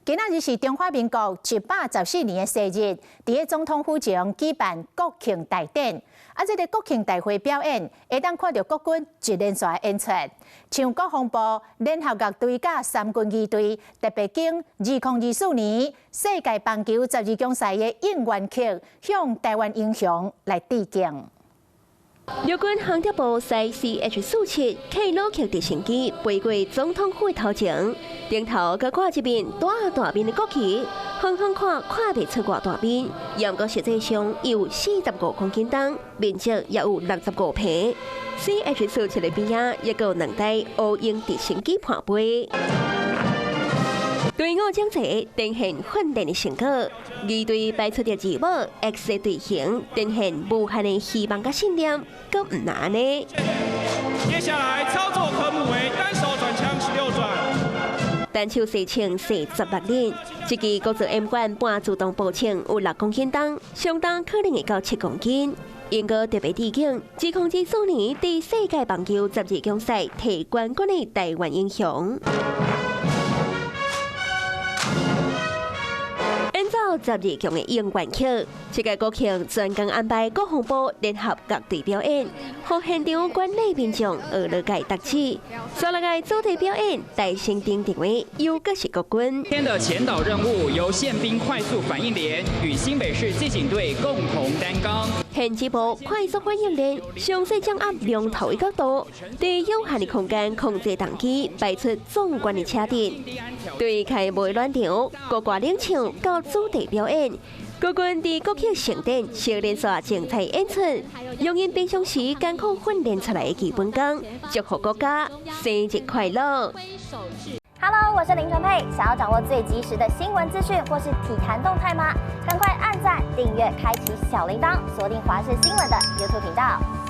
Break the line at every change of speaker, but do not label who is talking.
今仔日是中華民國114年的生日，佇咧總統府前舉辦國慶大典。啊，這個國慶大會表演，會當看著國軍一連串的演出，像國防部聯合樂隊佮三軍儀隊，特別經2024年世界棒球十二強賽的應援曲，向台灣英雄來致敬。
陸軍航特部駛 CH-47 克魯克直升機飛過總統府頭前，頂頭閣掛一面大大面的國旗，遠遠看看袂出偌大面。毋過實際上有45公斤重，面積也有65坪。CH-47的邊仔也閣有兩台烏鷹直升機伴飛。隊伍整齊，呈現訓練的成果。儀隊擺出的字母 X 隊形，呈現無限的希望佮信念，閣毋若按呢。
接下來操作科目為單手轉槍16轉。
單手射槍射16日，這支國造 M 管半自動步槍有6公斤重，上重可能會到7公斤。英國特別致敬，2024年佇世界棒球十二強賽提冠軍的台灣英雄。演奏十二強的應援曲，這屆國慶專工安排國防部聯合樂隊表演，予現場觀禮民眾學落蓋得志。煞落來主題表演，大聲登場的又閣是國軍。
今天的前導任務由憲兵快速反應連與新北市機警隊共同擔綱。
憲機部快速反應連詳細掌握龍頭的角度，佇有限的空間控制動機，擺出壯觀的車陣。對開幕暖場，國歌領唱到主題表演，國軍佇國慶盛典小連續精彩演出，用𪜶平常時艱苦訓練出來的基本功，祝福國家生日快樂。
Hello，我是林純佩，想要掌握最及時的新聞資訊或是體壇動態嗎？趕快按讚、訂閱、開啟小鈴鐺，鎖定華視新聞的 YouTube 頻道。